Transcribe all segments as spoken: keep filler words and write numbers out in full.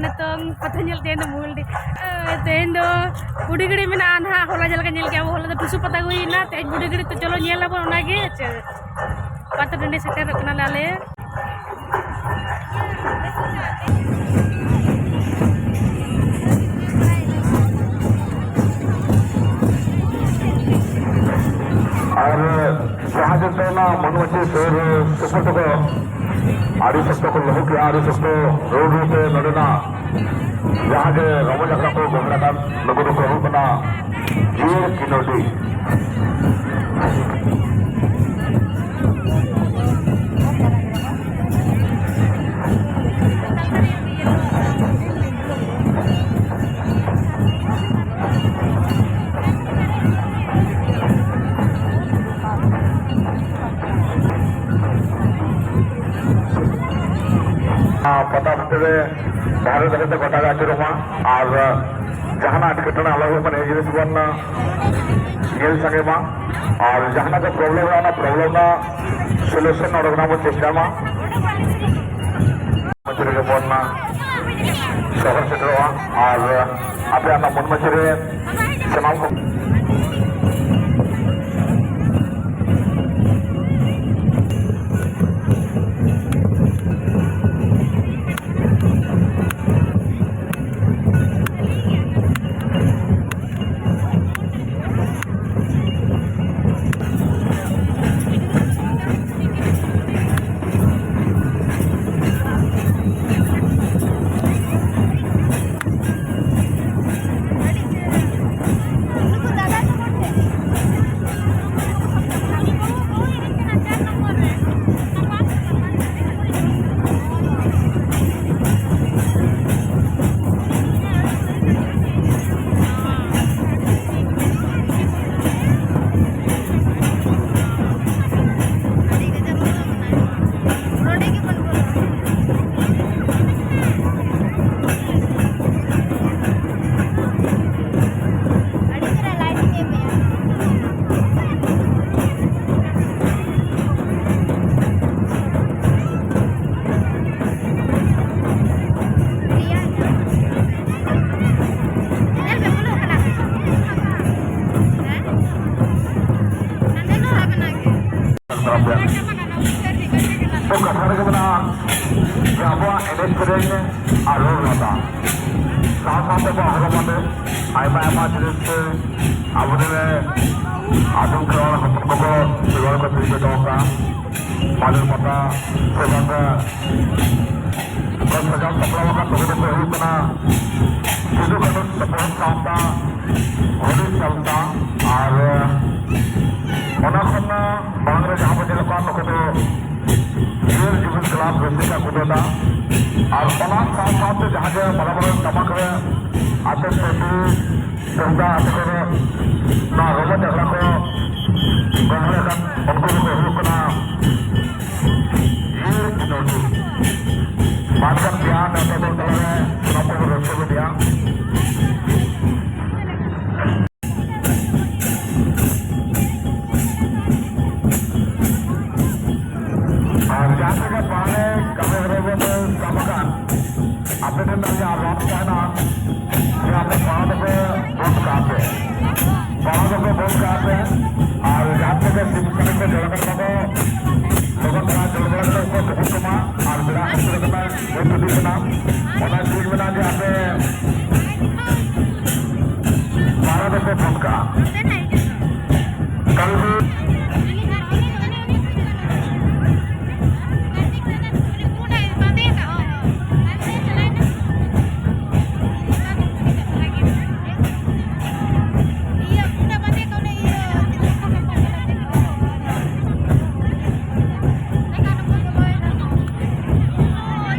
ᱱᱤᱛᱚᱝ ᱯᱟᱛᱟ ᱧᱮᱞ ᱛᱮᱦᱮᱧ ᱫᱚ ᱢᱩᱞᱰᱤ, ᱮ, ᱛᱮᱦᱮᱧ ᱫᱚ ᱵᱩᱰᱷᱤ ᱜᱟᱹᱲᱤ ᱢᱮᱱᱟᱜᱼᱟ ᱱᱟᱦᱟᱜ, ᱦᱚᱞᱟ ᱡᱮᱞᱮᱠᱟ ᱧᱮᱞ ᱠᱮᱜᱼᱟ ᱵᱚ, ᱦᱚᱞᱟ ᱫᱚ ᱴᱩᱥᱩ ᱯᱟᱛᱟ ᱠᱚ ᱦᱩᱭᱱᱟ, ᱛᱮᱦᱮᱧ ᱵᱩᱰᱷᱤ ᱜᱟᱹᱲᱤ ᱛᱮ ᱪᱚᱞᱚ ᱧᱮᱞ ᱟᱵᱚᱱ ᱚᱱᱟᱜᱮ, ᱪᱮ ᱯᱟᱛᱟ ᱴᱟᱺᱰᱤ ᱥᱮᱴᱮᱨᱚᱜ ᱠᱟᱱᱟᱞᱮ ᱟᱞᱮ᱾ ᱟᱨ ᱡᱟᱦᱟᱸ ᱡᱚᱛᱚ ᱚᱱᱟ ᱢᱟᱹᱱᱩ ᱢᱟᱹᱪᱤ ᱥᱩᱨ ᱥᱩᱯᱩᱨ ᱛᱮᱠᱚ ᱟᱹᱰᱤ ᱥᱚᱠᱛᱚ ᱠᱚ ᱞᱟᱹᱦᱩᱫ ᱠᱮᱜᱼᱟ, ᱟᱹᱰᱤ ᱥᱚᱠᱛᱚ ᱨᱩ ᱨᱩ ᱛᱮ ᱱᱚᱰᱮᱱᱟᱜ ᱡᱟᱦᱟᱸ ᱜᱮ ᱨᱚᱢᱚᱡᱽ ᱟᱠᱷᱲᱟ ᱠᱚ ᱜᱚᱦᱚᱲ ᱟᱠᱟᱫ, ᱱᱩᱠᱩ ᱫᱚᱠᱚ ᱦᱩᱭᱩᱜ ᱠᱟᱱᱟ ᱡᱤᱭᱟᱹᱲ ᱠᱤᱱᱚᱰᱤ᱾ ᱯᱟᱛᱟ ᱵᱷᱤᱛᱨᱤ ᱨᱮ ᱫᱷᱟᱨᱮ ᱫᱷᱟᱨᱮ ᱛᱮ ᱜᱚᱴᱟ ᱜᱮ ᱟᱹᱪᱩᱨᱚᱜ ᱢᱟ ᱟᱨ ᱡᱟᱦᱟᱱᱟᱜ ᱮᱴᱠᱮᱴᱚᱬᱮ ᱟᱞᱚ ᱦᱩᱭᱩᱜ ᱢᱟ, ᱱᱤᱭᱟᱹ ᱡᱤᱱᱤᱥ ᱵᱚᱱ ᱧᱮᱞ ᱥᱟᱸᱜᱮ ᱢᱟ᱾ ᱟᱨ ᱡᱟᱦᱟᱱᱟᱜ ᱜᱮ problem ᱦᱩᱭᱩᱜᱼᱟ, ᱚᱱᱟ problem ᱨᱮᱱᱟᱜ solution ᱚᱰᱚᱠ ᱨᱮᱱᱟᱜ ᱵᱚᱱ ᱪᱮᱥᱴᱟᱭ ᱢᱟ᱾ ᱢᱟᱹᱪᱤ ᱨᱮᱜᱮ ᱵᱚᱱ ᱥᱚᱦᱚᱨ ᱥᱮᱴᱮᱨᱚᱜᱼᱟ ᱟᱨ ᱟᱯᱮᱭᱟᱜ ᱚᱱᱟ ᱢᱚᱱ ᱢᱟᱹᱪᱤ ᱨᱮ ᱥᱟᱱᱟᱢ ᱠᱚ ᱛᱚ, ᱠᱟᱛᱷᱟ ᱨᱮᱜᱮ ᱢᱮᱱᱟᱜᱼᱟ ᱡᱮ ᱟᱵᱚᱣᱟᱜ ᱮᱱᱮᱡ ᱥᱮᱨᱮᱧ ᱟᱨ ᱨᱚᱲ ᱞᱟᱸᱫᱟ, ᱥᱟᱶ ᱥᱟᱶᱛᱮ ᱟᱵᱚᱣᱟᱜ ᱦᱚᱨᱚᱜ ᱵᱟᱸᱫᱮ, ᱟᱭᱢᱟ ᱟᱭᱢᱟ ᱡᱤᱱᱤᱥ ᱛᱮ ᱟᱵᱚᱨᱮᱱ ᱟᱹᱫᱤᱢ ᱠᱷᱮᱨᱣᱟᱲ ᱦᱚᱯᱚᱱ ᱠᱚᱠᱚ ᱥᱮᱨᱣᱟ ᱨᱮᱠᱚ ᱛᱤᱨᱤ ᱫᱚᱦᱚ ᱠᱟᱜᱼᱟ᱾ ᱢᱟᱞᱮᱨ ᱯᱟᱛᱟ ᱥᱮ ᱵᱟᱝ ᱥᱟᱡᱟᱣ ᱥᱟᱯᱲᱟᱣ ᱟᱠᱟᱫ ᱛᱟᱵᱚᱱᱟ ᱠᱚ ᱦᱩᱭᱩᱜ ᱠᱟᱱᱟ ᱥᱤᱫᱩ ᱠᱟᱹᱱᱦᱩ ᱥᱟᱯᱚᱦᱚᱫ ᱥᱟᱶᱛᱟ, ᱦᱩᱞᱤ ᱥᱟᱶᱛᱟ, ᱟᱨ ᱚᱱᱟ ᱠᱷᱚᱱ ᱢᱟᱲᱟᱝ ᱨᱮ ᱡᱟᱦᱟᱸ ᱵᱚᱱ ᱧᱮᱞᱮᱫ ᱠᱚᱣᱟ, ᱱᱩᱠᱩ ᱫᱚ ᱡᱤᱭᱟᱹᱲ ᱡᱤᱵᱚᱱ ᱠᱞᱟᱵᱽ ᱨᱩᱥᱤᱠᱟ ᱠᱩᱫᱟᱹᱫᱟ᱾ ᱟᱨ ᱚᱱᱟ ᱥᱟᱶ ᱥᱟᱶᱛᱮ ᱡᱟᱦᱟᱸ ᱡᱮ ᱢᱟᱨᱟᱝ ᱢᱟᱨᱟᱝ ᱴᱟᱢᱟᱠ ᱨᱮ ᱟᱛᱮ ᱯᱟᱹᱴᱤ ᱛᱩᱢᱫᱟᱜ ᱟᱛᱮ ᱠᱚ ᱱᱚᱣᱟ ᱨᱚᱢᱚᱡᱽ ᱟᱠᱷᱲᱟ ᱠᱚ ᱜᱚᱲᱦᱚᱱ ᱟᱠᱟᱫ, ᱩᱱᱠᱩ ᱫᱚᱠᱚ ᱦᱩᱭᱩᱜ ᱠᱟᱱᱟ ᱡᱤᱭᱟᱹᱲ ᱠᱷᱮᱞᱳᱰᱤ᱾ ᱵᱟᱨ ᱠᱟᱯ ᱪᱟ ᱱᱮᱣᱛᱟ ᱫᱚ ᱛᱟᱦᱚᱞᱮ ᱥᱟᱱᱟᱢ ᱠᱚᱵᱚᱱ ᱨᱟᱹᱥᱠᱟᱹ ᱠᱮᱫᱮᱭᱟ᱾ ᱟᱨ ᱡᱟᱦᱟᱸ ᱛᱤᱱᱟᱹᱜ ᱯᱟᱲᱦᱟᱣ ᱠᱟᱹᱢᱤ ᱦᱚᱨᱟ ᱵᱚᱱ ᱥᱟᱵ ᱟᱠᱟᱫ, ᱟᱯᱮ ᱴᱷᱮᱱ ᱫᱚ ᱤᱧᱟᱹᱜ ᱟᱨᱫᱟᱥ ᱛᱟᱦᱮᱱᱟ ᱡᱮ ᱟᱯᱮ ᱯᱟᱲᱦᱟᱣ ᱫᱚᱯᱮ ᱵᱚᱱᱫ ᱠᱟᱜ ᱯᱮ, ᱯᱟᱲᱦᱟᱣ ᱫᱚᱯᱮ ᱵᱚᱱᱫ ᱠᱟᱜ ᱯᱮ᱾ ᱟᱨ ᱡᱟᱦᱟᱸ ᱛᱤᱱᱟᱹᱜ ᱥᱤᱢ ᱥᱟᱹᱲᱤ ᱠᱚ ᱡᱚᱲᱟ ᱠᱟᱛᱮ ᱠᱚ ᱞᱚᱜᱚᱱ ᱫᱷᱟᱨᱟ ᱡᱚᱲ ᱵᱟᱲᱟ ᱠᱟᱛᱮ ᱠᱚ ᱫᱩᱲᱩᱵ ᱠᱚᱢᱟ᱾ ᱟᱨ ᱵᱮᱲᱟ ᱦᱟᱹᱥᱩᱨ ᱠᱟᱱᱟ, ᱧᱩᱛ ᱤᱫᱤᱜ ᱠᱟᱱᱟ, ᱚᱱᱟ ᱴᱷᱤᱠ ᱢᱮᱱᱟᱜᱼᱟ ᱡᱮ ᱟᱯᱮ ᱯᱟᱲᱦᱟᱣ ᱫᱚᱯᱮ ᱵᱚᱱᱫ ᱠᱟᱜᱼᱟ᱾ ᱠᱟᱞᱦᱩ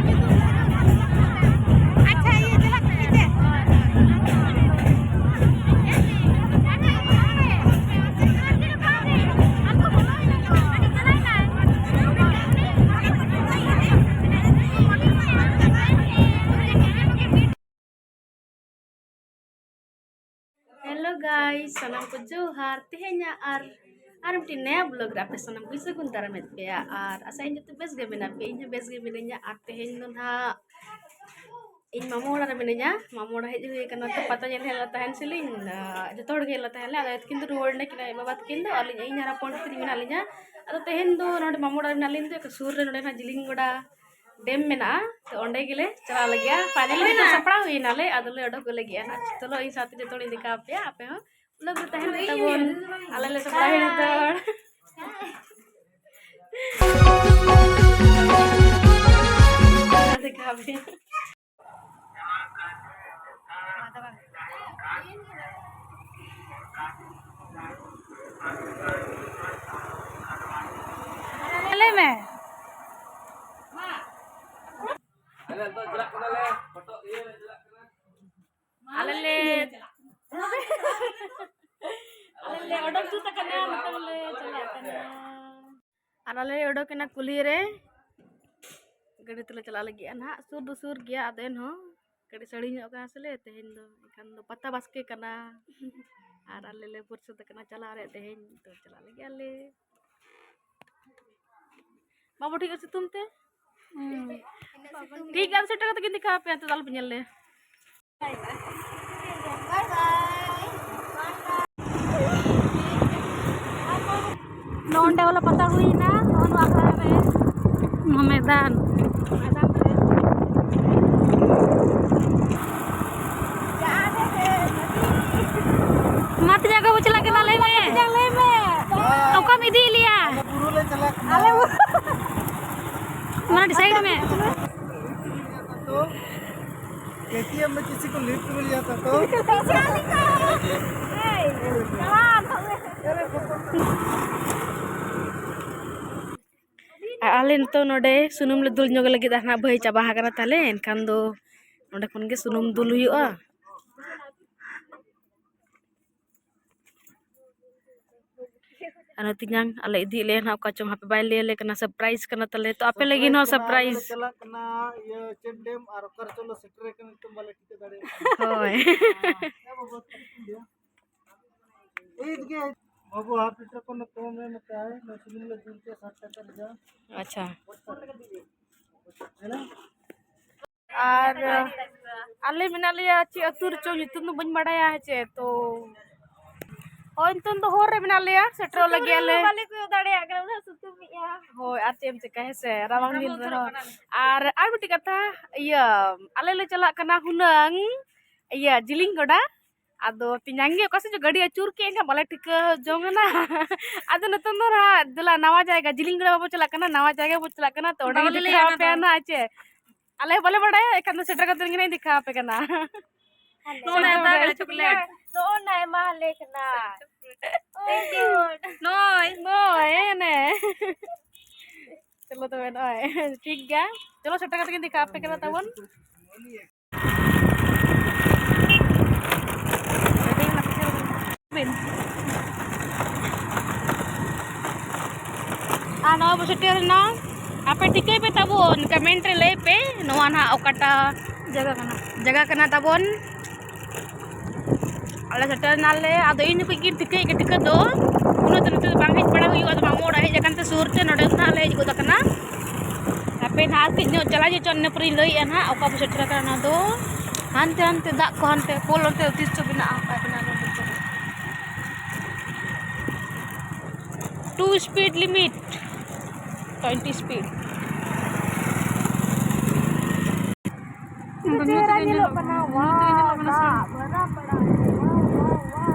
Hello guys, ᱥᱟᱱᱟᱢ ᱠᱚ ᱡᱚᱦᱟᱨ᱾ ᱛᱮᱦᱮᱧᱟᱜ ᱟᱨ, ᱟᱨ ᱢᱤᱫᱴᱤᱡ ᱱᱟᱭᱟ vlog ᱨᱮ ᱟᱯᱮ ᱥᱟᱱᱟᱢ ᱠᱚ ᱥᱟᱹᱜᱩᱱ ᱫᱟᱨᱟᱢᱮᱫ ᱯᱮᱭᱟ᱾ ᱟᱨ ᱟᱥᱟᱭᱟᱹᱧ ᱡᱚᱛᱚ ᱵᱮᱥ ᱜᱮ ᱢᱮᱱᱟᱜ ᱯᱮᱭᱟ, ᱤᱧ ᱦᱚᱸ ᱵᱮᱥ ᱜᱮ ᱢᱤᱱᱟᱹᱧᱟ᱾ ᱟᱨ ᱛᱮᱦᱮᱧ ᱫᱚ ᱱᱟᱦᱟᱜ ᱤᱧ ᱢᱟᱢᱚ ᱚᱲᱟᱜ ᱨᱮ ᱢᱤᱱᱟᱹᱧᱟ᱾ ᱢᱟᱢᱚ ᱚᱲᱟᱜ ᱦᱮᱡ ᱦᱩᱭ ᱟᱠᱟᱱᱟ᱾ ᱛᱚ ᱯᱟᱛᱟ ᱧᱮᱞ ᱦᱮᱡ ᱞᱮ ᱛᱟᱦᱮᱱ ᱥᱮᱞᱤᱧ, ᱟᱸ, ᱡᱚᱛᱚ ᱦᱚᱲ ᱜᱮ ᱦᱮᱡ ᱞᱮ ᱛᱟᱦᱮᱸ ᱞᱮ᱾ ᱟᱫᱚ ᱟᱹᱛᱠᱤᱱ ᱫᱚ ᱨᱩᱣᱟᱹᱲ ᱱᱟᱹᱠᱤᱱ ᱟᱡ ᱵᱟᱵᱟ ᱛᱟᱹᱠᱤᱱ ᱫᱚ, ᱟᱹᱞᱤᱧ ᱤᱧ ᱟᱨ ᱦᱚᱯᱚᱱ ᱛᱟᱹᱠᱤᱱ ᱢᱮᱱᱟᱜ ᱞᱤᱧᱟ᱾ ᱟᱫᱚ ᱛᱮᱦᱮᱧ ᱫᱚ ᱱᱚᱰᱮ ᱢᱟᱢᱚ ᱚᱲᱟᱜ ᱨᱮ ᱢᱮᱱᱟᱜ ᱞᱤᱧ ᱫᱚ, ᱮᱠᱴᱩ ᱥᱩᱨ ᱨᱮ ᱱᱚᱰᱮ ᱱᱟᱜ ᱡᱤᱞᱤᱧ ᱜᱚᱰᱟ ᱰᱮᱢ ᱢᱮᱱᱟᱜᱼᱟ᱾ ᱛᱚ ᱚᱸᱰᱮ ᱜᱮᱞᱮ ᱪᱟᱞᱟᱜ ᱞᱟᱹᱜᱤᱫᱼᱟ᱾ ᱯᱟᱭᱱᱟᱞᱤ ᱱᱤᱛᱚᱜ ᱥᱟᱯᱲᱟᱣ ᱦᱩᱭᱱᱟᱞᱮ, ᱟᱫᱚᱞᱮ ᱚᱰᱚᱠᱚᱜ ᱞᱟᱹᱜᱤᱫᱼᱟ ᱱᱟᱜ᱾ ᱪᱚᱞᱚ ᱤᱧ ᱥᱟᱶᱛᱮ ᱡᱚᱛᱚ ᱦᱚᱲᱤᱧ ᱫᱮᱠᱷᱟᱣ ᱟᱯᱮᱭᱟ, ᱟᱯᱮ ᱦᱚᱸ ᱩᱱᱟᱹᱜ ᱫᱚ ᱛᱟᱦᱮᱱ ᱯᱮ ᱛᱟᱵᱚᱱ᱾ ᱟᱞᱮ ᱞᱮ ᱥᱟᱯᱲᱟᱣ ᱦᱩᱭᱱᱟ ᱡᱚᱛᱚ ᱦᱚᱲ᱾ ᱫᱮᱠᱷᱟᱣ ᱟᱯᱮᱭᱟ᱾ ᱞᱟᱹᱭ ᱢᱮ᱾ ᱟᱞᱮ ᱞᱮ, ᱟᱞᱮ ᱞᱮ ᱚᱰᱚᱠ ᱡᱩᱛ ᱟᱠᱟᱱᱟ, ᱱᱤᱛᱚᱜ ᱞᱮ ᱪᱟᱞᱟᱜ ᱠᱟᱱᱟ᱾ ᱟᱨ ᱟᱞᱮ ᱞᱮ ᱚᱰᱚᱠ ᱮᱱᱟ ᱠᱩᱞᱦᱤ ᱨᱮ, ᱜᱟᱹᱰᱤ ᱛᱮᱞᱮ ᱪᱟᱞᱟᱜ ᱞᱟᱹᱜᱤᱫ᱾ ᱱᱟᱦᱟᱜ ᱥᱩᱨ ᱫᱚ ᱥᱩᱨ ᱜᱮᱭᱟ, ᱟᱫᱚ ᱮᱱᱦᱚᱸ ᱠᱟᱹᱴᱤᱡ ᱥᱟᱺᱜᱤᱧ ᱧᱚᱜ ᱠᱟᱱᱟ ᱥᱮᱞᱮ ᱛᱮᱦᱮᱧ ᱫᱚ, ᱮᱱᱠᱷᱟᱱ ᱫᱚ ᱯᱟᱛᱟ ᱵᱟᱥᱠᱮ ᱠᱟᱱᱟ᱾ ᱟᱨ ᱟᱞᱮ ᱞᱮ ᱯᱩᱨᱥᱟᱹᱫ ᱟᱠᱟᱱᱟ ᱪᱟᱞᱟᱜ ᱨᱮᱭᱟᱜ ᱛᱮᱦᱮᱧ, ᱛᱚ ᱪᱟᱞᱟᱜ ᱞᱟᱹᱜᱤᱫ ᱟᱞᱮ᱾ ᱵᱟᱵᱩ ᱴᱷᱤᱠ ᱜᱮ ᱥᱤᱛᱩᱝ ᱛᱮ? ᱴᱷᱤᱠ ᱜᱮᱭᱟ, ᱟᱫᱚ ᱥᱮᱴᱮᱨ ᱠᱟᱛᱮ ᱜᱤᱧ ᱫᱮᱠᱷᱟᱣ ᱟᱯᱮᱭᱟ, ᱛᱚ ᱟᱞᱚᱯᱮ ᱧᱮᱞ ᱞᱮ᱾ ᱱᱚᱰᱮ ᱵᱚᱞᱮ ᱯᱟᱛᱟ ᱦᱩᱭᱱᱟ, ᱱᱚᱜᱼᱚ ᱱᱚᱣᱟ ᱟᱠᱷᱲᱟ ᱨᱮ᱾ ᱱᱚᱣᱟ ᱢᱚᱭᱫᱟᱱ᱾ ᱢᱟ ᱛᱤᱱᱟᱹᱜ ᱠᱚ ᱪᱟᱞᱟᱜ ᱠᱟᱱᱟ, ᱞᱟᱹᱭ ᱢᱮ᱾ ᱞᱟᱹᱭ ᱢᱮ᱾ ᱚᱠᱟᱢ ᱤᱫᱤᱭᱮᱫ ᱞᱮᱭᱟ? ᱟᱞᱮ ᱵᱩᱨᱩ ᱞᱮ ᱪᱟᱞᱟᱜ ᱠᱟᱱᱟ᱾ ᱟᱞᱮ ᱵᱩᱨᱩ᱾ ᱢᱟ ᱰᱤᱥᱟᱭᱤᱰ ᱢᱮ᱾ तो केटीएम में किसी को लिफ्ट मिल जाता तो। ᱟᱨ ᱟᱞᱮ ᱱᱤᱛᱚᱜ ᱱᱚᱰᱮ ᱥᱩᱱᱩᱢ ᱞᱮ ᱫᱩᱞ ᱧᱚᱜ ᱞᱟᱹᱜᱤᱫ, ᱟᱨ ᱱᱟᱦᱟᱜ ᱵᱷᱟᱹᱭ ᱪᱟᱵᱟ ᱟᱠᱟᱱᱟ ᱛᱟᱞᱮ, ᱮᱱᱠᱷᱟᱱ ᱫᱚ ᱱᱚᱰᱮ ᱠᱷᱚᱱ ᱜᱮ ᱥᱩᱱᱩᱢ ᱫᱩᱞ ᱦᱩᱭᱩᱜᱼᱟ᱾ ᱟᱨ ᱛᱮᱧᱟᱝ ᱟᱞᱮ ᱤᱫᱤᱭᱮᱫ ᱞᱮᱭᱟ ᱱᱟᱦᱟᱜ ᱚᱠᱟ ᱪᱚᱝ, ᱦᱟᱯᱮ ᱵᱟᱭ ᱞᱟᱹᱭ ᱟᱞᱮ ᱠᱟᱱᱟ, ᱥᱟᱨᱯᱨᱟᱭᱤᱡᱽ ᱠᱟᱱᱟ ᱛᱟᱞᱮ, ᱛᱚ ᱟᱯᱮ ᱞᱟᱹᱜᱤᱫ ᱦᱚᱸ ᱥᱟᱨᱯᱨᱟᱭᱤᱡᱽ᱾ ᱪᱟᱞᱟᱜ ᱠᱟᱱᱟ ᱤᱭᱟᱹ ᱪᱮᱠ ᱰᱮᱢ, ᱟᱨ ᱚᱠᱟ ᱨᱮᱪᱚ ᱞᱮ ᱥᱮᱴᱮᱨ ᱟᱠᱟᱱᱟ ᱱᱤᱛᱚᱝ ᱵᱟᱞᱮ ᱴᱷᱤᱠᱟᱹ ᱫᱟᱲᱮᱭᱟᱜ ᱠᱟᱱᱟ᱾ ᱦᱳᱭ᱾ ᱦᱮᱸ ᱵᱟᱵᱟ, ᱪᱮᱫ ᱠᱚ ᱞᱟᱹᱭᱟ? ᱤᱫ ᱜᱮ᱾ ᱵᱟᱵᱩ, half liter ᱠᱷᱚᱱ ᱫᱚ ᱠᱚᱢ ᱨᱮ ᱱᱚᱛᱮ ᱟᱭ, ᱱᱚᱣᱟ ᱥᱩᱱᱩᱢ ᱞᱮ ᱫᱩᱞ ᱠᱮᱫ ᱥᱟᱴ ᱴᱟᱠᱟ ᱨᱮᱭᱟᱜ᱾ ᱟᱪᱪᱷᱟ᱾ ᱦᱮᱸ? ᱟᱨ ᱟᱞᱮ ᱢᱮᱱᱟᱜ ᱞᱮᱭᱟ ᱪᱮᱫ ᱟᱹᱛᱩ ᱨᱮᱪᱚ, ᱧᱩᱛᱩᱢ ᱫᱚ ᱵᱟᱹᱧ ᱵᱟᱲᱟᱭᱟ, ᱦᱮᱸ ᱪᱮ? ᱛᱚ ᱦᱳᱭ, ᱱᱤᱛᱚᱝ ᱫᱚ ᱦᱚᱨ ᱨᱮ ᱢᱮᱱᱟᱜ ᱞᱮᱭᱟ, ᱥᱮᱴᱮᱨᱚᱜ ᱞᱟᱹᱜᱤᱫ ᱟᱞᱮ᱾ ᱵᱟᱞᱮ ᱠᱚᱭᱚᱜ ᱫᱟᱲᱮᱭᱟᱜ ᱠᱟᱱᱟ, ᱩᱱᱟᱹᱜ ᱥᱤᱛᱩᱝ ᱮᱜᱼᱟ᱾ ᱦᱳᱭ, ᱟᱨ ᱪᱮᱫ ᱮᱢ ᱪᱤᱠᱟᱹᱭᱟ, ᱦᱮᱸ ᱥᱮ? ᱨᱟᱵᱟᱝ ᱫᱤᱱ ᱨᱮᱦᱚᱸ᱾ ᱟᱨ ᱟᱨ ᱢᱤᱫᱴᱤᱡ ᱠᱟᱛᱷᱟ, ᱤᱭᱟᱹ, ᱟᱞᱮ ᱞᱮ ᱪᱟᱞᱟᱜ ᱠᱟᱱᱟ ᱦᱩᱱᱟᱹᱝ, ᱤᱭᱟᱹ, ᱡᱤᱞᱤᱧ ᱜᱚᱰᱟ᱾ ᱟᱫᱚ ᱛᱮᱧᱟᱝ ᱜᱮ ᱚᱠᱟ ᱥᱮᱫ ᱪᱚ ᱜᱟᱹᱰᱤ ᱟᱹᱪᱩᱨ ᱠᱮᱫ, ᱮᱱᱠᱷᱟᱱ ᱵᱟᱞᱮ ᱴᱷᱤᱠᱟᱹ ᱡᱚᱝ ᱟᱱᱟ᱾ ᱟᱫᱚ ᱱᱤᱛᱚᱝ ᱫᱚ ᱱᱟᱦᱟᱜ ᱫᱮᱞᱟ, ᱱᱟᱣᱟ ᱡᱟᱭᱜᱟ, ᱡᱤᱞᱤᱧ ᱜᱚᱰᱟ ᱵᱟᱵᱚ ᱪᱟᱞᱟᱜ ᱠᱟᱱᱟ, ᱱᱟᱣᱟ ᱡᱟᱭᱜᱟ ᱵᱚ ᱪᱟᱞᱟᱜ ᱠᱟᱱᱟ, ᱛᱚ ᱚᱸᱰᱮ ᱵᱟᱵᱚ ᱜᱮ ᱞᱟᱹᱭᱟ ᱫᱮᱠᱷᱟᱣ ᱚᱱᱟ ᱟᱯᱮᱭᱟ ᱫᱚ᱾ ᱱᱟᱦᱟᱜ, ᱪᱮ? ᱟᱞᱮ ᱦᱚᱸ ᱵᱟᱞᱮ ᱵᱟᱲᱟᱭᱟ, ᱮᱱᱠᱷᱟᱱ ᱫᱚ ᱥᱮᱴᱮᱨ ᱠᱟᱛᱮ ᱜᱮ ᱱᱟᱦᱟᱜ ᱤᱧ ᱫᱮᱠᱷᱟᱣ ᱟᱯᱮ ᱠᱟᱱᱟ᱾ ᱱᱚᱜᱼᱚᱭ ᱦᱟᱛᱟᱣ ᱠᱟᱱᱟ ᱪᱚᱠᱞᱮᱴ᱾ ᱱᱚᱜᱼᱚᱭ ᱱᱟ ᱮᱢᱟ ᱞᱮ ᱠᱟᱱᱟ᱾ ᱱᱚᱜᱼᱚᱭ᱾ ᱱᱚᱜᱼᱚᱭ, ᱮᱱᱮ᱾ ᱪᱚᱞᱚ ᱛᱚᱵᱮ, ᱱᱚᱜᱼᱚᱭ᱾ ᱴᱷᱤᱠ ᱜᱮᱭᱟ᱾ ᱪᱚᱞᱚ, ᱥᱮᱴᱮᱨ ᱠᱟᱛᱮ ᱜᱮ ᱫᱮᱠᱷᱟᱣ ᱟᱯᱮ ᱠᱟᱱᱟ ᱛᱟᱵᱚᱱ᱾ ᱟᱨ ᱱᱚᱜᱼᱚᱭ ᱵᱚ ᱥᱮᱴᱮᱨᱮᱱᱟ᱾ ᱟᱯᱮ ᱴᱷᱤᱠᱟᱹᱭ ᱯᱮ ᱛᱟᱵᱚᱱ, ᱠᱚᱢᱮᱱᱴ ᱨᱮ ᱞᱟᱹᱭ ᱯᱮ, ᱱᱚᱣᱟ ᱱᱟᱦᱟᱜ ᱚᱠᱟᱴᱟᱜ ᱡᱟᱭᱜᱟ ᱠᱟᱱᱟ, ᱡᱟᱭᱜᱟ ᱠᱟᱱᱟ ᱛᱟᱵᱚᱱ᱾ ᱟᱞᱮ ᱥᱮᱴᱮᱨ ᱱᱟᱞᱮ, ᱟᱫᱚ ᱤᱧ ᱡᱚᱠᱷᱚᱡ ᱜᱤᱧ ᱴᱷᱤᱠᱟᱹᱭᱮᱫ ᱜᱮ ᱴᱷᱤᱠᱟᱹ ᱫᱚ, ᱩᱱᱟᱹᱜ ᱫᱚ ᱱᱚᱛᱮ ᱫᱚ ᱵᱟᱝ ᱦᱮᱡ ᱵᱟᱲᱟ ᱦᱩᱭᱩᱜᱼᱟ, ᱟᱫᱚ ᱢᱟᱢᱚ ᱚᱲᱟᱜ ᱦᱮᱡ ᱟᱠᱟᱱ ᱛᱮ ᱥᱩᱨ ᱛᱮ ᱱᱚᱰᱮ ᱫᱚ ᱱᱟᱦᱟᱜ ᱞᱮ ᱦᱮᱡ ᱜᱚᱫ ᱟᱠᱟᱱᱟ᱾ ᱦᱟᱯᱮ ᱱᱟᱦᱟᱜ ᱟᱨ ᱠᱟᱹᱡ ᱧᱚᱜ ᱪᱟᱞᱟᱣ ᱧᱚᱜ ᱪᱚ, ᱤᱱᱟᱹ ᱯᱚᱨᱮᱧ ᱞᱟᱹᱭᱮᱫᱼᱟ ᱱᱟᱦᱟᱜ ᱚᱠᱟ ᱵᱚ ᱥᱮᱴᱮᱨ ᱟᱠᱟᱱᱟ᱾ ᱚᱱᱟ ᱫᱚ ᱦᱟᱱᱛᱮ ᱦᱟᱱᱛᱮ ᱫᱟᱜ ᱠᱚ ᱦᱟᱱᱛᱮ ᱯᱳᱞ ᱚᱱᱛᱮ ᱛᱤᱥ ᱪᱚ ᱢᱮᱱᱟᱜᱼᱟ, ᱚᱱᱠᱟ ᱢᱮᱱᱟᱜ ᱵᱚᱞᱛᱮ ᱫᱚ᱾ Two speed limit, twenty speed. ᱪᱮᱦᱨᱟ ᱧᱮᱞᱚᱜ ᱠᱟᱱᱟ, ᱧᱮᱞᱚᱜ ᱠᱟᱱᱟ, ᱵᱟᱨᱟ ᱵᱟᱨᱟ, ᱵᱟᱨᱟ, ᱵᱟᱨᱟ᱾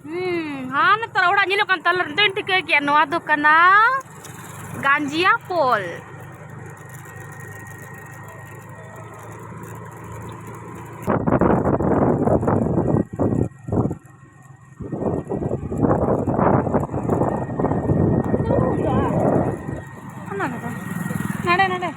ᱦᱩᱸ, ᱦᱟᱱᱮ ᱛᱟᱨᱟ ᱚᱲᱟᱜ ᱧᱮᱞᱚᱜ ᱠᱟᱱ ᱛᱟᱞᱮ, ᱱᱤᱛᱚᱜ ᱤᱧ ᱴᱷᱤᱠᱟᱹ ᱠᱮᱜᱼᱟ, ᱱᱚᱣᱟ ᱫᱚ ᱠᱟᱱᱟ ᱜᱟᱸᱡᱤᱭᱟ ᱯᱳᱞ᱾ ᱚᱱᱟ ᱠᱚᱫᱚ ᱱᱟᱰᱮ, ᱱᱟᱰᱮ᱾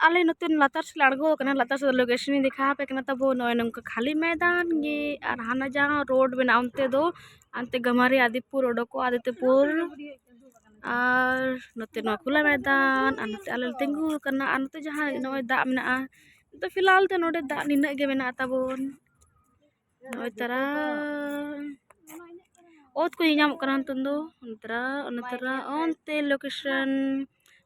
ᱟᱞᱮ ᱱᱚᱛᱮ ᱞᱟᱛᱟᱨ ᱥᱮᱫ ᱞᱮ ᱟᱬᱜᱚ ᱟᱠᱟᱱᱟ, ᱞᱟᱛᱟᱨ ᱥᱮᱫ ᱞᱳᱠᱮᱥᱚᱱ ᱤᱧ ᱫᱮᱠᱷᱟᱣ ᱟᱯᱮ ᱠᱟᱱᱟ ᱛᱟᱵᱚ᱾ ᱱᱚᱜᱼᱚᱭ ᱱᱚᱝᱠᱟ ᱠᱷᱟᱹᱞᱤ ᱢᱚᱭᱫᱟᱱ ᱜᱮ, ᱟᱨ ᱦᱟᱱᱟ ᱡᱟᱦᱟᱸ ᱨᱳᱰ ᱢᱮᱱᱟᱜᱼᱟ ᱚᱱᱛᱮ ᱫᱚ, ᱦᱟᱱᱛᱮ ᱜᱟᱢᱟᱨᱤ ᱟᱫᱤᱯᱩᱨ ᱚᱰᱚᱠᱚᱜᱼᱟ, ᱟᱫᱤᱛᱭᱚᱯᱩᱨ᱾ ᱟᱨ ᱱᱚᱛᱮ ᱱᱚᱣᱟ ᱠᱷᱩᱞᱟ ᱢᱚᱭᱫᱟᱱ, ᱟᱨ ᱱᱚᱛᱮ ᱟᱞᱮ ᱞᱮ ᱛᱤᱸᱜᱩ ᱟᱠᱟᱱᱟ, ᱟᱨ ᱱᱚᱛᱮ ᱡᱟᱦᱟᱸ ᱱᱚᱜᱼᱚᱭ ᱫᱟᱜ ᱢᱮᱱᱟᱜᱼᱟ, ᱱᱤᱛᱚᱜ ᱯᱷᱤᱞᱦᱟᱞ ᱛᱮ ᱱᱚᱰᱮ ᱫᱟᱜ ᱱᱤᱱᱟᱹᱜ ᱜᱮ ᱢᱮᱱᱟᱜᱼᱟ ᱛᱟᱵᱚᱱ᱾ ᱱᱚᱜᱼᱚᱭ ᱛᱟᱨᱟ ᱚᱛ ᱠᱚ ᱧᱮᱧᱟᱢᱚᱜ ᱠᱟᱱᱟ ᱱᱤᱛᱚᱝ ᱫᱚ᱾ ᱚᱱᱛᱮᱨᱟ, ᱚᱱᱛᱮᱨᱟ, ᱚᱱᱛᱮ ᱞᱳᱠᱮᱥᱚᱱ᱾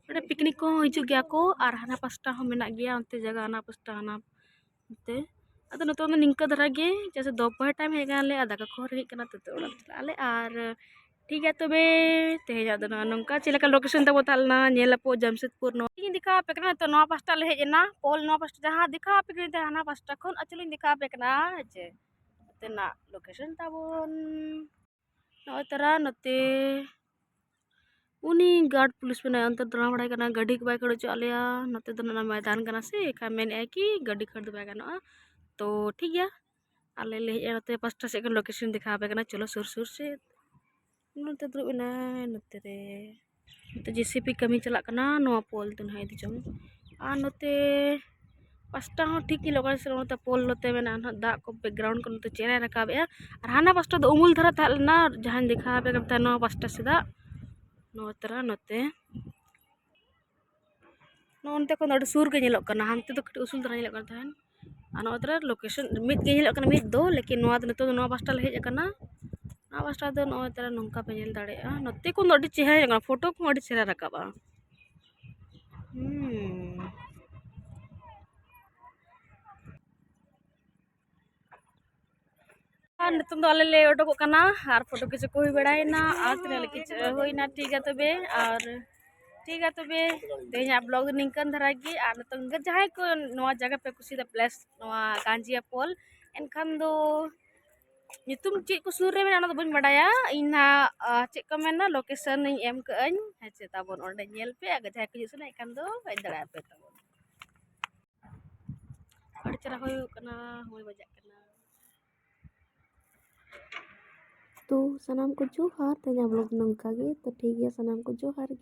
ᱱᱚᱰᱮ ᱯᱤᱠᱱᱤᱠ ᱠᱚᱦᱚᱸ ᱦᱤᱡᱩᱜ ᱜᱮᱭᱟ ᱠᱚ, ᱟᱨ ᱦᱟᱱᱟ ᱯᱟᱥᱴᱟ ᱦᱚᱸ ᱢᱮᱱᱟᱜ ᱜᱮᱭᱟ, ᱚᱱᱛᱮ ᱡᱟᱭᱜᱟ, ᱦᱟᱱᱟ ᱯᱟᱥᱴᱟ, ᱦᱟᱱᱟ ᱚᱱᱛᱮ᱾ ᱟᱫᱚ ᱱᱤᱛᱚᱝ ᱫᱚ ᱱᱤᱝᱠᱟᱹ ᱫᱷᱟᱨᱟ ᱜᱮ, ᱪᱮᱫᱟᱜ ᱥᱮ ᱫᱚᱯᱚᱦᱚᱨ ᱴᱟᱭᱤᱢ ᱦᱮᱡ ᱠᱟᱱᱟᱞᱮ ᱟᱨ ᱫᱟᱠᱟ ᱠᱚᱦᱚᱸ ᱨᱮᱸᱜᱮᱡ ᱠᱟᱱᱟ, ᱛᱚ ᱚᱲᱟᱜ ᱪᱟᱞᱟᱜ ᱟᱞᱮ᱾ ᱟᱨ ᱴᱷᱤᱠ ᱜᱮᱭᱟ ᱛᱚᱵᱮ, ᱛᱮᱦᱮᱧᱟᱜ ᱫᱚ ᱱᱚᱜᱼᱚ ᱱᱚᱝᱠᱟ᱾ ᱪᱮᱫ ᱞᱮᱠᱟ ᱞᱳᱠᱮᱥᱚᱱ ᱛᱟᱵᱚ ᱛᱟᱦᱮᱸ ᱞᱮᱱᱟ, ᱧᱮᱞ ᱟᱯᱮ ᱡᱟᱢᱥᱮᱫᱽᱯᱩᱨ᱾ ᱱᱚᱣᱟ ᱤᱧ ᱫᱮᱠᱷᱟᱣ ᱟᱯᱮ ᱠᱟᱱᱟ, ᱛᱚ ᱱᱚᱣᱟ ᱯᱟᱥᱴᱟ ᱞᱮ ᱦᱮᱡ ᱮᱱᱟ, ᱯᱳᱞ ᱱᱚᱣᱟ ᱯᱟᱥᱴᱟ ᱡᱟᱦᱟᱸ ᱫᱮᱠᱷᱟᱣ ᱟᱯᱮ ᱠᱟᱱᱟ, ᱦᱟᱱᱟ ᱯᱟᱥᱴᱟ ᱠᱷᱚᱱ ᱟᱹᱪᱩᱨ ᱤᱧ ᱫᱮᱠᱷᱟᱣ ᱟᱯᱮ ᱠᱟᱱᱟ, ᱦᱮᱸ ᱪᱮ᱾ ᱱᱚᱛᱮᱱᱟᱜ ᱞᱳᱠᱮᱥᱚᱱ ᱛᱟᱵᱚᱱ ᱱᱚᱜᱼᱚᱭ ᱛᱟᱨᱟ ᱱᱚᱛᱮ᱾ ᱩᱱᱤ ᱜᱟᱨᱰ ᱯᱩᱞᱤᱥ ᱢᱮᱱᱟᱭᱟ, ᱚᱱᱛᱮ ᱫᱟᱬᱟ ᱵᱟᱲᱟᱭ ᱠᱟᱱᱟ, ᱜᱟᱹᱰᱤ ᱠᱚ ᱵᱟᱭ ᱠᱷᱟᱹᱲ ᱦᱚᱪᱚᱣᱟᱜ ᱞᱮᱭᱟ᱾ ᱱᱚᱛᱮ ᱫᱚ ᱱᱟᱜ ᱢᱚᱭᱫᱟᱱ ᱠᱟᱱᱟ ᱥᱮ, ᱮᱱᱠᱷᱟᱱ ᱢᱮᱱᱮᱫᱼᱟᱭ ᱠᱤ ᱜᱟᱹᱰᱤ ᱠᱷᱟᱹᱲ ᱫᱚ ᱵᱟᱭ ᱜᱟᱱᱚᱜᱼᱟ᱾ ᱛᱚ ᱴᱷᱤᱠ ᱜᱮᱭᱟ, ᱟᱞᱮ ᱞᱮ ᱦᱮᱡ ᱮᱱᱟ ᱱᱚᱛᱮ ᱯᱟᱥᱴᱟ ᱥᱮᱫ ᱠᱷᱚᱱ, ᱞᱳᱠᱮᱥᱚᱱ ᱫᱮᱠᱷᱟᱣ ᱟᱯᱮ ᱠᱟᱱᱟ, ᱪᱚᱞᱚ ᱥᱩᱨ ᱥᱩᱨ ᱥᱮᱫ᱾ ᱱᱚᱛᱮ ᱫᱩᱲᱩᱵ ᱮᱱᱟᱭ ᱱᱚᱛᱮ ᱨᱮ᱾ ᱱᱚᱛᱮ ᱡᱮ ᱥᱤ ᱯᱤ ᱠᱟᱹᱢᱤ ᱪᱟᱞᱟᱜ ᱠᱟᱱᱟ, ᱱᱚᱣᱟ ᱯᱳᱞ ᱫᱚ ᱱᱟᱦᱟᱜ ᱤᱫᱤ ᱪᱚᱝ᱾ ᱟᱨ ᱱᱚᱛᱮ ᱯᱟᱥᱴᱟ ᱦᱚᱸ ᱴᱷᱤᱠ ᱧᱮᱞᱚᱜ ᱠᱟᱱᱟ ᱥᱮ, ᱱᱚᱛᱮ ᱯᱳᱞ ᱱᱚᱛᱮ ᱢᱮᱱᱟᱜᱼᱟ ᱱᱟᱦᱟᱜ, ᱫᱟᱜ ᱠᱚ ᱵᱮᱠᱜᱨᱟᱣᱩᱱᱰ ᱠᱚ ᱱᱚᱛᱮ ᱪᱮᱦᱨᱟᱭ ᱨᱟᱠᱟᱵᱮᱜᱼᱟ᱾ ᱟᱨ ᱦᱟᱱᱟ ᱯᱟᱥᱴᱟ ᱫᱚ ᱩᱢᱩᱞ ᱫᱷᱟᱨᱟ ᱛᱟᱦᱮᱸ ᱞᱮᱱᱟ, ᱡᱟᱦᱟᱸᱧ ᱫᱮᱠᱷᱟᱣ ᱟᱯᱮ ᱠᱟᱱ ᱛᱟᱦᱮᱸ ᱱᱚᱣᱟ ᱯᱟᱥᱴᱟ ᱥᱮᱫᱟᱜ, ᱱᱚᱣᱟ ᱛᱟᱨᱟ ᱱᱚᱛᱮ᱾ ᱱᱚᱜᱼᱚ ᱱᱚᱛᱮ ᱠᱷᱚᱱ ᱫᱚ ᱟᱹᱰᱤ ᱥᱩᱨ ᱜᱮ ᱧᱮᱞᱚᱜ ᱠᱟᱱᱟ, ᱦᱟᱱᱛᱮ ᱫᱚ ᱠᱟᱹᱴᱤᱡ ᱩᱥᱩᱞ ᱫᱷᱟᱨᱟ ᱧᱮᱞᱚᱜ ᱠᱟᱱ ᱛᱟᱦᱮᱸᱱ᱾ ᱟᱨ ᱱᱚᱜᱼᱚᱭ ᱛᱟᱨᱟ ᱞᱳᱠᱮᱥᱚᱱ ᱢᱤᱫ ᱜᱮ ᱧᱮᱞᱚᱜ ᱠᱟᱱᱟ, ᱢᱤᱫ ᱫᱚ, ᱞᱮᱠᱤᱱ ᱱᱚᱣᱟ ᱫᱚ ᱱᱤᱛᱚᱜ ᱫᱚ ᱱᱚᱣᱟ ᱯᱟᱥᱴᱟ ᱞᱮ ᱦᱮᱡ ᱟᱠᱟᱱᱟ᱾ ᱱᱚᱣᱟ ᱯᱟᱥᱴᱟ ᱫᱚ ᱱᱚᱜᱼᱚᱭ ᱛᱟᱨᱟ ᱱᱚᱝᱠᱟ ᱯᱮ ᱧᱮᱞ ᱫᱟᱲᱮᱭᱟᱜᱼᱟ, ᱱᱚᱛᱮ ᱠᱷᱚᱱ ᱫᱚ ᱟᱹᱰᱤ ᱪᱮᱦᱨᱟ ᱧᱮᱞᱚᱜ ᱠᱟᱱᱟ, ᱯᱷᱳᱴᱳ ᱠᱚᱦᱚᱸ ᱟᱹᱰᱤ ᱪᱮᱦᱨᱟ ᱨᱟᱠᱟᱵᱼᱟ᱾ ᱦᱩᱸ᱾ ᱟᱨ ᱱᱤᱛᱚᱝ ᱫᱚ ᱟᱞᱮ ᱞᱮ ᱚᱰᱚᱠᱚᱜ ᱠᱟᱱᱟ, ᱟᱨ ᱯᱷᱳᱴᱳ ᱠᱤᱪᱷᱩ ᱠᱚ ᱦᱩᱭ ᱵᱟᱲᱟᱭᱮᱱᱟ, ᱟᱨ ᱛᱤᱱᱟᱹᱜ ᱞᱮ ᱠᱤᱪᱷᱩ ᱦᱩᱭᱱᱟ᱾ ᱴᱷᱤᱠ ᱜᱮᱭᱟ ᱛᱚᱵᱮ, ᱟᱨ ᱴᱷᱤᱠ ᱜᱮᱭᱟ ᱛᱚᱵᱮ, ᱛᱮᱦᱮᱧᱟᱜ ᱵᱞᱚᱜ ᱫᱚ ᱱᱤᱝᱠᱟᱹᱱ ᱫᱷᱟᱨᱟ ᱜᱮ᱾ ᱟᱨ ᱱᱤᱛᱚᱝ ᱫᱚ ᱡᱟᱦᱟᱸᱭ ᱠᱚ ᱱᱚᱣᱟ ᱡᱟᱭᱜᱟ ᱯᱮ ᱠᱩᱥᱤᱭᱟᱫᱟ, ᱯᱞᱮᱥ ᱱᱚᱣᱟ ᱠᱟᱧᱡᱤᱭᱟ ᱯᱳᱞ, ᱮᱱᱠᱷᱟᱱ ᱫᱚ ᱧᱩᱛᱩᱢ ᱪᱮᱫ ᱠᱚ ᱥᱩᱨ ᱨᱮ ᱢᱮᱱᱟᱜᱼᱟ, ᱚᱱᱟ ᱫᱚ ᱵᱟᱹᱧ ᱵᱟᱰᱟᱭᱟ᱾ ᱤᱧ ᱱᱟᱦᱟᱜ, ᱟ, ᱪᱮᱫ ᱠᱚ ᱢᱮᱱᱟ, ᱞᱳᱠᱮᱥᱚᱱ ᱤᱧ ᱮᱢ ᱠᱟᱜᱼᱟᱹᱧ, ᱦᱮᱸ ᱥᱮ? ᱛᱟᱵᱚᱱ ᱚᱸᱰᱮ ᱧᱮᱞ ᱯᱮ, ᱟᱨ ᱡᱟᱦᱟᱸᱭ ᱠᱚ ᱦᱤᱡᱩᱜ ᱥᱟᱱᱟ ᱮᱱᱠᱷᱟᱱ ᱫᱚ ᱦᱮᱡ ᱫᱟᱲᱮᱭᱟᱜᱼᱟ ᱯᱮ ᱛᱟᱵᱚᱱ᱾ ᱟᱹᱰᱤ ᱪᱮᱦᱨᱟ ᱦᱩᱭᱩᱜ ᱠᱟᱱᱟ, ᱦᱚᱭ ᱵᱟᱡᱟᱜ ᱠᱟᱱᱟ᱾ ᱛᱚ ᱥᱟᱱᱟᱢ ᱠᱚ ᱡᱚᱦᱟᱨ, ᱛᱮᱦᱮᱧᱟᱜ ᱵᱞᱚᱜ ᱱᱚᱝᱠᱟ ᱜᱮ᱾ ᱛᱚ ᱴᱷᱤᱠ ᱜᱮᱭᱟ, ᱥᱟᱱᱟᱢ ᱠᱚ ᱡᱚᱦᱟᱨ ᱜᱮ᱾